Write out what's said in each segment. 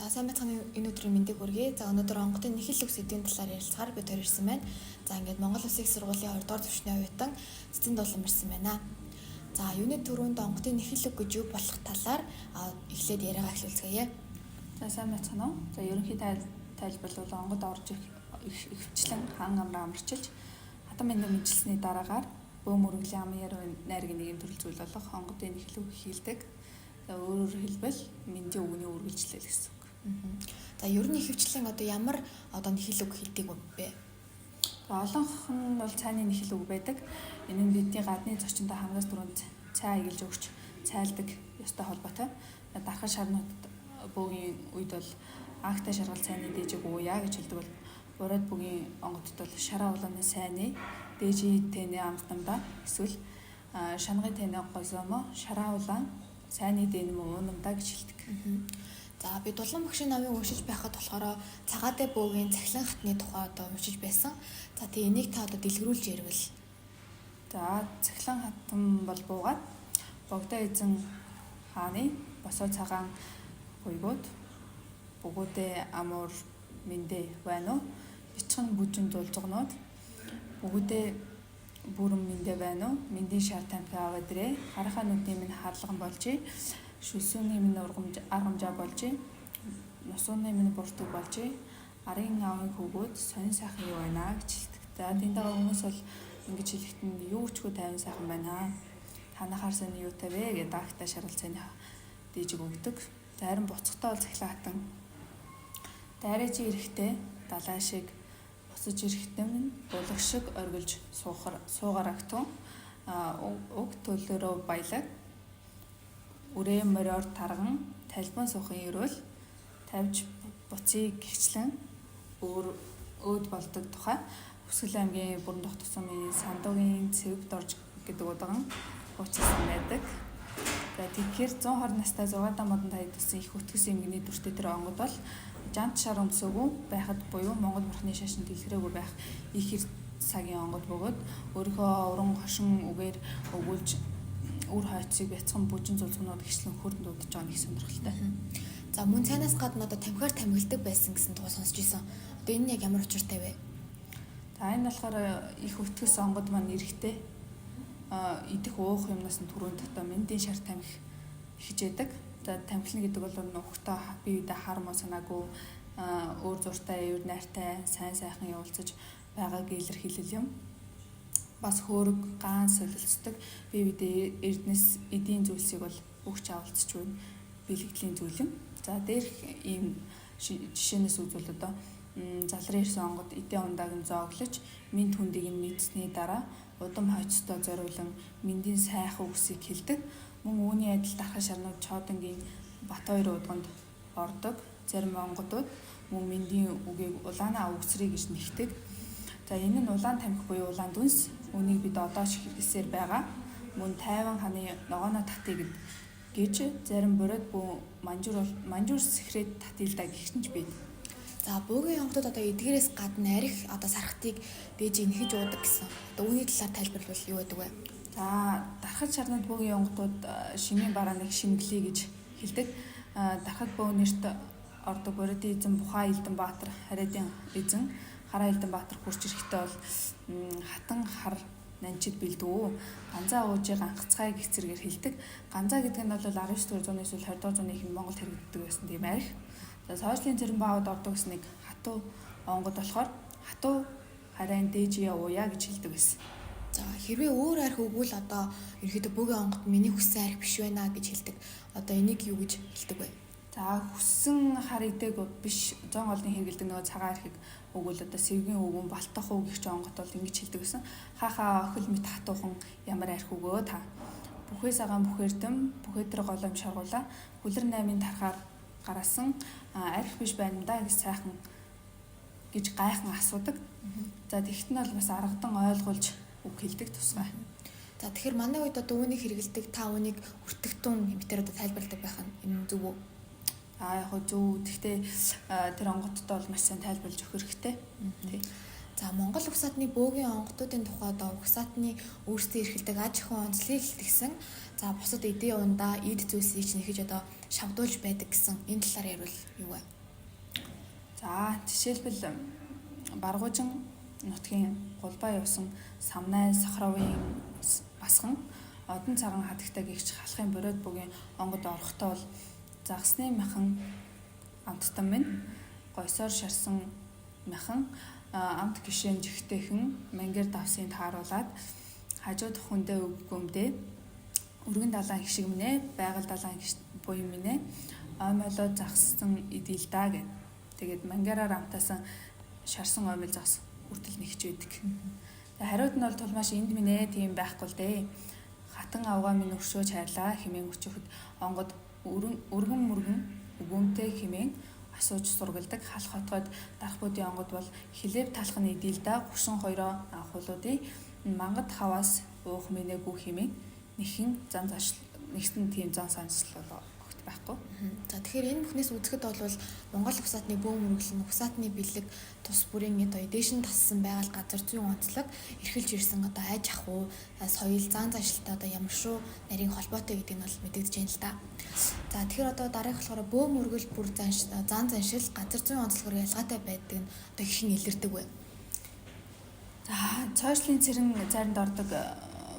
За, сайн байцгаана, энэ өдрийн мэндийг хүргэе. За, өнөөдөр онгодын нэхэл үг сэдвийн талаар ярилцахаар бид хоёр ирсэн байна. За, ингээд Монгол Улсын их сургуулийн 2 дугаар түвшний оюутан Цэцэн Дулан ирсэн байна. За, юуны түрүүнд онгодын нэхэл үг гэж юу болох талаар эхлээд яриагаа эхлүүлцгээе. За, сайн байцгаана уу? За, ерөнхий тайлбар бол онгод орж ихэвчлэн хан амраа амарчилж хатан мэндэ мэндчилсэний дараагаар бөө мөрөглийн аман яриа найргийн нэгэн төрөл зүйл болох онгодын нэхэл үг хийлдэг. За, өөрөөр хэлбэл мэндийн үгний үргэлжлэл гэсэн үг. За, ер нь ихэвчлэн одоо ямар одоо нэхэл үг хэлдэг вэ? За, олонх нь бол цайны нэхэл үг байдаг. Энэ нь бидний гадны зочиндоо хамгаас түрүүнд цай аялж өгч цайлдаг ёстой холбоотой. Дархан шарнууд бөөгийн үед бол агтай шаргал цайны дээжийг ууя гэж хэлдэг бол бурайд бүгийн онгодод бол шараа улааны сайны дээжий тэнэ амтнамдаа эсвэл шангын тэнэ гозомо шараа улаан сайны дэнэм уунамдаа гэж хэлдэг. За, би Дулан багшийн номыг уншиж байхад болохоор цагаатай бөөгийн цахилгаан хатны тухай одоо уншиж байсан. За, тэгээ энийг та одоо дэлгэрүүлж яривал. За, цахилгаан хатан бол буугаад Богдо эзэн хааны босоо цагаан буйгууд бүгүүдээ амуур мэндэ байна уу? Бичхэн бүжин дулзгнууд бүгүүдээ бүрэн мэндэ байна уу? Мэндийн шар тамхи аваад ирээ. Харахаа нүдний минь харлаган болжээ. Шүлсүүний минь ургамж аргамжаа болжээ. Нусууны минь буртаг болжээ. Арын аавын хүүгүүд сонин сайхан юу байна гэж хэлдэг. За, тэнд байгаа хүмүүс бол ингэж хэлэхэд нь юу ч хөө тайван сайхан байна. Танахаар сонин юутай вэ гэдэг агта шаргал цайны дийжиг өгдөг. За, харин буцахтаа бол цахилгаан хатан дайраж ирэхдээ далай шиг буцаж ирэхдээ минь булаг шиг оргилж суухар суугарагтун уг төлөөрөө баялаг үрээ мориор тарган талбан суухын өрөөл тавьж буцыг гихчлэн өөр өөд болдог тухай Хүсгэл аймгийн Бүрэндох тусамын Сандугийн Цэвэг дорж гэдэг удган хуучилсан байдаг. За, тэгэхээр 120 настай 6 модон таяд тусан их өтгөс эмгэний дүртэй тэр онгод бол жант шар өмсөөгүй байхад буюу Монгол бурхны шашинд дэлгэрээгүй байх их хэр цагийн онгод бөгөөд өөрийнхөө уран хошин үгээр өгүүлж үр хойцыг бяцхан бүжин зулцгнууд гिचлэн хөрөнд дуудаж байгаа нэг сонирхолтой. За, мөн цайнаас гадна одоо тамхиар тамхилдаг байсан гэсэн тухай сонсч ирсэн. Одоо энэ нь яг ямар учиртай вэ? За, энэ болохоор их өтгөс онгод маань эрэхтэй идэх уух юмнаас нь түрүүнд одоо мэндийн шар тамхи хижээдэг. За, тамхилна гэдэг бол нухтаа бие биедээ хар муу санаагүй өөр зуртай, аюур найртай, сайн сайхан явуулцаж байгааг илэрхийлэл юм. Бас хөөрөг гаан солилцдог, бие биедээ эрдэнэс эдийн зүйлсийг бол өгч авалцч буй бэлгэдлийн зүйл юм. За, дээрх ийм жишээнээс үзвэл одоо залрын ирсэн онгод эдийн ундааг нь зооглож мэнд хүндийг нь мэдсэний дараа удам хойцтой зориулан мэндийн сайхан үгсийг хэлдэг. Мөн үүний адил дархан шарнууд Чоодонгийн Бат хоёр удганд ордог. Зарим онгодууд мөн мэндийн үгийг улаанаа үгсрий гэж нэгдэг. За, энэ нь улаан тамхи буюу улаан дүнс. Үүнийг бид одоо ч хэрэглэсээр байгаа. Мөн Тайван ханы ногооно татыг гэж зарим бород бүү манжуур манжуур сэхрээд татъя л да гэх нь ч бий. За, буугийн онгодод одоо эдгээрээс гадна арх одоо сархтыг дээж инхэж уудаг гэсэн. Одоо үүний талаар тайлбарлавал юу байдаг вэ? За, дархад шарнууд буугийн онгодууд шимийн барааныг шимгэлээ гэж хэлдэг. Дархад буу нэрт ордог бородын эзэн Бухаа Элдэн Баатар, Харайдын эзэн Хараа Элдэн Баатар хурж ирэхдээ бол хатан хар нанчид бэлдүү. Ганзаа уужийг анхацгай гэх зэрэгээр хэлдэг. Ганзаа гэдэг нь бол 19 дугаар зууны эсвэл 20 дугаар зууны ихэнд Монголд хэрэглэдэг байсан тийм арх. За, сошиалын цэрэн баавд ордог гэсэн нэг хатуу онгод болохоор хатуу харайн дээжия ууя гэж хэлдэг байсан. За, хэрвээ өөр арх өгвөл одоо ерөнхийдөө бөөгийн онгод миний хүссэн арх биш байна гэж хэлдэг. Одоо энийг юу гэж хэлдэг вэ? За, хүссэн хар идээг биш зон голын хэрэгэлдэг нөгөө цагаан архийг өгвөл одоо сэвгийн өвгөн балтах уу гэх ч онгот бол ингэж хэлдэг гэсэн. Хаахаа охил мэт хатуухан ямар арх өгөө та. Бүхээ сагаан бүхэрдэм бүхээдэр голом шаргуула хүлэр 8-ын тархаар гараасан арх биш байна да гэж сайхан гэж гайхан асуудаг. За, тэгт нь бол бас аргадан ойлгуулж үг хэлдэг тусгай. За, тэгэхээр манай үед одоо үүнийг хэрэгэлдэг, та үүнийг хүртэгтун хэмтэр одоо тайлбарладаг байх нь энэ зөв үү? А яг хөө зөв. Гэхдээ тэр онгодтой бол маш сайн тайлбарлаж өгөх хэрэгтэй. Тий. За, Монгол угсаатны бөөгийн онгодуудын тухай одоо угсаатны өөрсдөө эрхэлдэг аж ахуйн онцлогийг хэлтгсэн. За, бусад эдийн ундаа эд зүйлсийг ч нэхэж одоо шавдуулж байдаг гэсэн энэ талаар ярил юу вэ? За жишээлбэл Баргуужин нутгийн Гулбаа явсан Самнай Сохровын басган Одон цагаан хадагтай гихч халахын бороод бугийн онгод орохдоо бол загсны мяхан амттан минь гойсоор шарсан мяхан амт гишээн жигтэйхэн мангер давсын тааруулаад хажууд хүндээ өггөмдөө өргөн далайн хишиг минь ээ, байгаль далайн буян минь ээ, ой молоо загссан идэл даа гэд. Тэгээд мангаараар амтаасан шарсан ой моль загс хүртэл нэгч байдаг. Тэгээд хариуд нь бол тулмааш энд минь ээ тийм байхгүй л дээ. Хатан авгаа минь өршөөж хайрлаа хэмээн өчөхөд онгод өргөн мөргөн өгөөмтэй хэмээн асууж сургалдаг. Халах хотгойд дарах будын онгод бол хилээв талах нь идэл даа 32-оо анхуулуудын мангад хаваас уух минээгүй хэмээн нэгэн зан зашил нэгсэн тийм зан санчлал бол огт байхгүй. За тэгэхээр энэ бүхнээс үзэхэд бол Монгол угсаатны бөөн мөрөглөл нь угсаатны бэлэг тус бүрийн одоо дээш нь тассан байгаль газар зүйн онцлог эрхэлж ирсэн одоо аж ахуй соёл зан заншилтай одоо ямар шүү нарийн холбоотой гэдэг нь бол мэдэгдэж байна л да. За тэгэхээр одоо дараагийнх болохоор бөөн мөргөл бүр зан заншил газар зүйн онцлогоор ялгаатай байдаг нь одоо хэрхэн илэрдэг вэ? За цойчлын цэрэн заринд ордог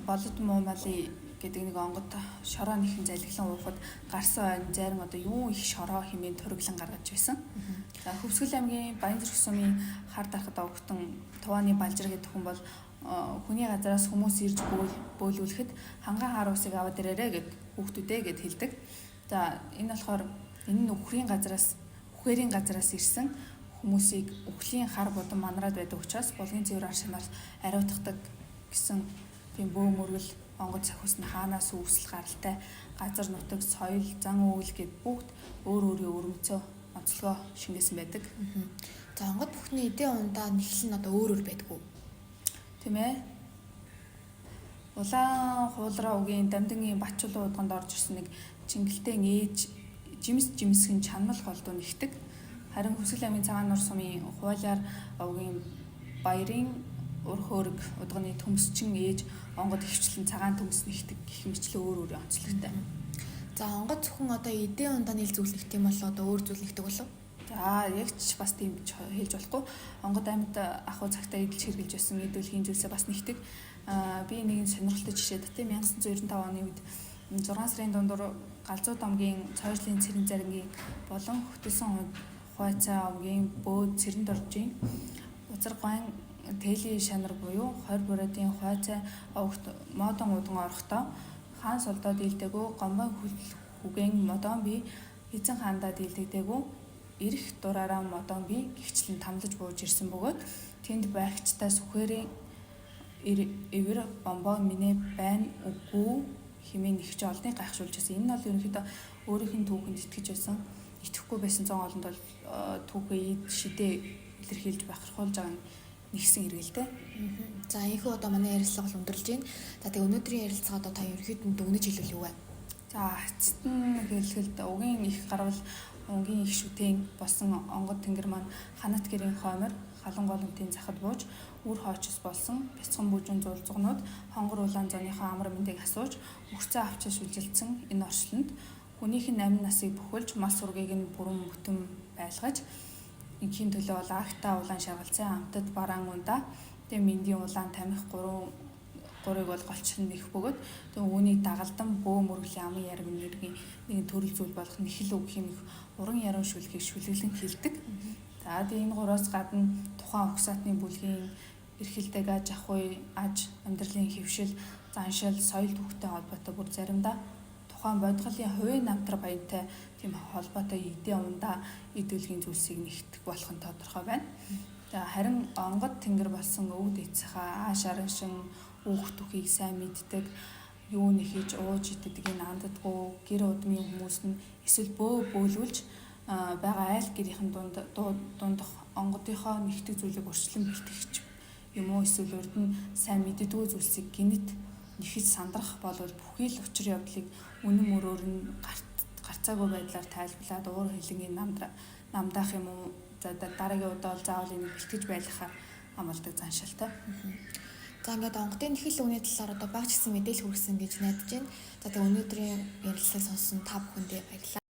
болод муумали гэдэг нэг онгод шороо нэхэн залгилан уухад гарсан ойн зарим одоо юу их шороо хэмээн турглан гаргаж байсан. За Хөвсгөл аймгийн Баянзүрх сумын хар дарахад огтон Тувааны балжир гэдэг хүн бол хүний газараас хүмүүс ирж бөөлүүлэхэд ханган хар усыг аваад ирээрэй гэд хүүхдүүдээ гэд хэлдэг. За энэ болохоор энэ нь үхрийн газараас үхээрийн газараас ирсэн хүмүүсийг үхлийн хар будан манраад байдаг учраас булгийн цэвэр ар шанаар ариутгадаг гэсэн тийм бөө мөргөл онгод сахиус нь хаанаас үүсэл гаралтай газар нутаг соёл зан үйл гэд бүгд өөр өөрийн өрмөцөө онцлогоо шингээсэн байдаг. За онгод бүхний эдийн ундаа нэхэл нь одоо өөр өөр байдгүй. Тийм ээ. Улаан хуулраа угийн дамдингийн Батчулуун удганд орж ирсэн нэг чингэлтэн ээж жимс жимсгэн чанмал голдуу нэгдэг. Харин Хөвсгөл аймгийн Цагаан нуур сумын хуулиар овгийн баярын ур хөөрөг удганы төмсчин ээж онгод хөвчлэн цагаан төмс нэгдэг гэх мэтлээ өөр өөрийн онцлогтой. За онгод зөвхөн одоо эдийн ундаа нийл зүйл нэгт юм болоо одоо өөр зүйл нэгдэг болов? За яг ч бас тийм хэлж болохгүй. Онгод амьд ахуй цагтаа эдэлж хэрглэж байсан эдүүлхийн зүйлсээ бас нэгдэг. Би нэгэн сонирхолтой жишээ дат. 1995 оны үед 6 сарын дундуур Галзуу домгийн цойрлын цэрэн зарингийн болон хөтөлсөн хуайцаа овгийн бөө цэрэн доржийн узар гуайн тээлийн шанар буюу 20 буриадын хуайцаа овогт модон удан орохдоо хаан солдоо дийлдэггүй гомбон хүгэн модон би эзэн хаандаа дийлдэгдээгүй эрх дураараа модон би гихчлэн тамлаж бууж ирсэн бөгөөд тэнд байгчтай сүхээрийн эвэр бомбоо минь байна үгүй хэмээн нэгч олныг гайхшуулж байсан. Энэ нь бол ерөнхийдөө өөрийнх нь түүхэнд итгэж байсан. Итгэхгүй байсан зон олонд бол түүхээ ид шидэ илэрхийлж бахархуулж байгаа нэгсэн хэрэгэлтэй. За энэхүү одоо манай ярилцлага бол өндөрлж байна. За тэгээ өнөөдрийн ярилцлага одоо та ерөнхийдөө дүгнэж хэлвэл юу вэ? За эцэст нь хэлэхэд угийн их гарвал унгийн их шүтэн болсон онгод тэнгэр маань ханат гэрийн хоймор халуун голомтын захад бууж үр хоочс болсон бяцхан бүжин зулзгнууд хонгор улаан зооныхоо амар мэндийг асууж үрцэн авчиж шүлжилсэн энэ орчлонд хүнийх нь амин насыг бөхөлж мал сургийг нь бүрэн бүтэн байлгаж инхийн төлөө бол агта улаан шаргалцсан амтад бараан ундаа тэг мэндийн улаан тамхи гурыг бол голчлон нэх бөгөөд тэг үүнийг дагалдан бөө мөргөлийн аман ярим нэргийн нэгэн төрөл зүйл болох нэхэл үг хэмэх уран яруу шүлгийг шүлэглэн хэлдэг. За тэг энэ гураас гадна тухайн угсаатны бүлгийн эрхэлдэг аж ахуй, аж амьдралын хэвшил, заншил, соёл түүхтэй холбоотой бүр заримдаа тухайн бодгалын хувийн намтар баянтай тийм холбоотой эдийн ундаа эд үлгийн зүйлсийг нэгтгэх болох нь тодорхой байна. За харин онгод тэнгэр болсон өвд эцэхаа ааш араншин үүх түүхийг сайн мэддэг юу нэхэж ууж иддэг энэ анддаггүй гэр удмын хүмүүс нь эсвэл бөө бөөлүүлж байгаа айл гэрийнхэн дунд дундах онгодынхоо нэгтгэх зүйлийг урьдчилан бэлтгэж юм уу эсвэл урд нь сайн мэддэггүй зүйлсийг гинэт нэхэж сандрах болвол бүхий л учир явдлыг үнэн мөрөөр нь гарцаагүй байдлаар тайлбарлаад уур хилэнгийн намдаах юм уу за дараагийн удаа бол заавал энийг бэлтгэж байлгахаар амладаг заншилтай. За ингээд онгодын нэхэл үгний талаар одоо багч гэсэн мэдээлэл хүргэсэн гэж найдаж байна. За тэгээ өнөөдрийн ярилцлагыг сонссон та бүхэндээ баярлалаа.